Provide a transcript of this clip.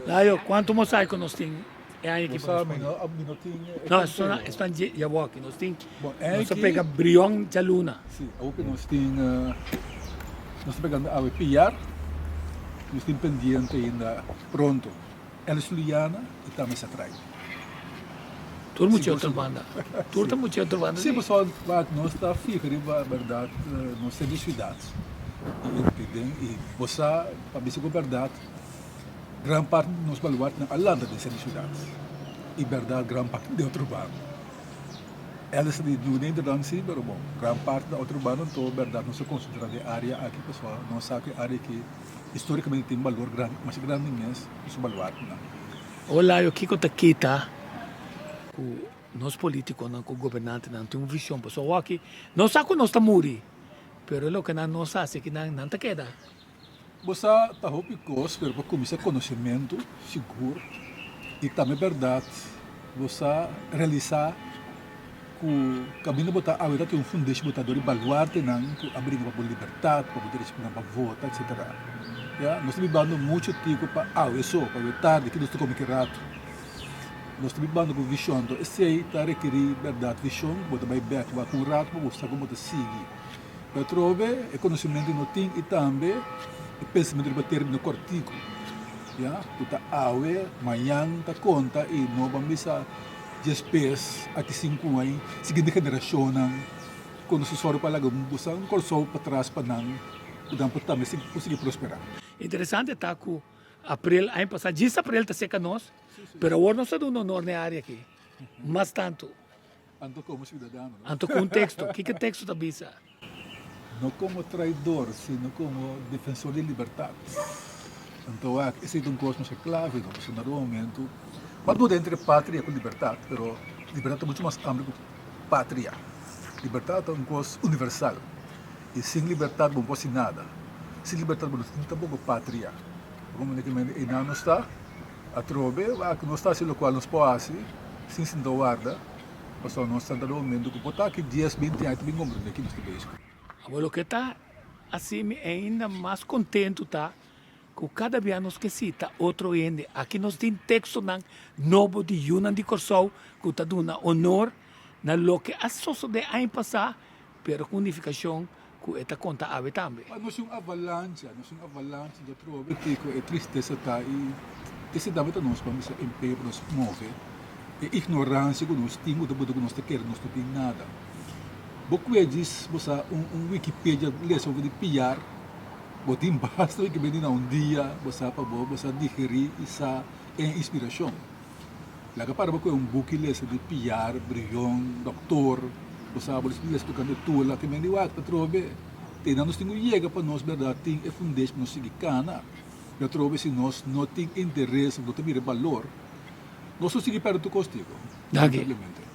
Layo, kuantu mosaico nos tin e aña aki pa nos pone? No, esnan esnan dje yabou aki. Nos tin, nos a pega Brion djaluna. Si, awor ku nos tin, nos ta pegando awe Piar, nos tin pendiente ainda pronto Ellis Juliana i tambe Satrai. Tur mucha otro banda. Tur ta mucha otro banda. Si, pasobra wak nos ta fiha riba bèrdat nos ser di siudat i den i bo sa pa bisa ku bèrdat gran parti di nos baluartenan a lanta den ser di siudat i bèrdat gran parti den otro banda. Ellis ta di Nieuw Nederland si pero bon gran parti na otro banda anto bèrdat nos ta konsentrá den e área aki pasobra nos sa ku e área aki historikamente tin balor grandi masha grandi mes ku su baluartenan. Olayo kiko ta kita ku nos politikonan ku gobernantenan tin un vision pasobra awor aki nos sa ku nos ta muri pero e loke nan nos hasi aki nan nan ta keda. Bo sa ta hopi kos pero pa kuminsá konosementu sigur i tambe bèrdat bo sa realisá ku kaminda bo ta awe ta tin un fundeshi bo ta dor di baluartenan ku a bringa pa bo libertat, pa bo derechonan pa vota etcetera. Ya, nos ta bibando muchu tiko pa awe so, pa awe tardi, ki nos ta kome ki ratu. Nos ta bibando ku vishon, anto esei ta rekerí bèrdat vishon ku bo ta bai bèk wak un ratu pa bo sa kon bo ta sigui. Pero atrobe e konosementu no tin i tambe e pensamentu riba término kòrtiku, ya, ku ta awe, mañan ta konta i no ban bisa. Despues aki sinku aña siguiente generashonnan ku nos a sòru pa laga bosa un Kòrsou patras pa nan ku nan por tambe por sigui prosperá. Interesante ta ku aprel aña pasá djis aprel ta seka nos pero awor nos ta duna honor na e área aki mas tantu. Anto komo siudadano no. Anto ku un teksto. Kiko e teksto ta bisa? No komo traidor, sino komo defensor di libertat. Anto wak, esei ta un kos masha klave, no? Pasobra na un momento, bo a duda entre patria ku libertat, pero libertat ta muchu mas amplio ku patria. Libertat ta un kos universal, i sin libertat bo no por hasi nada. Sin libertat bo no tin tampoko patria. Bo comprende ki manera einan nos ta? Atrobe, wak, nos ta hasi lokual nos por hasi sin sinta warda. Pasobra nos ta dado momento ku por ta aki dies, binti aña ta bin komprendé ki nos ta bezig. Awor loke ta hasi mi ainda mas kontentu ta ku kada bia nos ke sita otro hende. Aki nos tin tekstonan nobo di yunan di Kòrsou ku ta duna onor na loke a sosodé aña pasá pero ku un nifikashon ku e ta konta awe tambe. Pa nos un avalancha, nos un avalancha di atrobe kiko e tristesa ta i esei tambe ta nos pa mester empeño pa nos move e ignoransia ku nos tin ku ta buta ku nos ta kere nos no tin nada. Bo kue djis bo sa un un wikipedia lesa over di piar bo tin basta wikipedia na un dia bo sa pa bo bo sa digerí i sa e inspirashon. Laga para bo kohe un buki lesa di Piar, Brion, Doktor, bo sa bo lesa tokante Tula, ke men di wak atrobe te nan nos tin ku yega pa nos bèrdat tin e fundeshi pa nos sigui kana. Pero atrobe si nos no tin interes, no ta mira e balor, nos lo sigui pèrdè tur kos tiko, lamentablemente.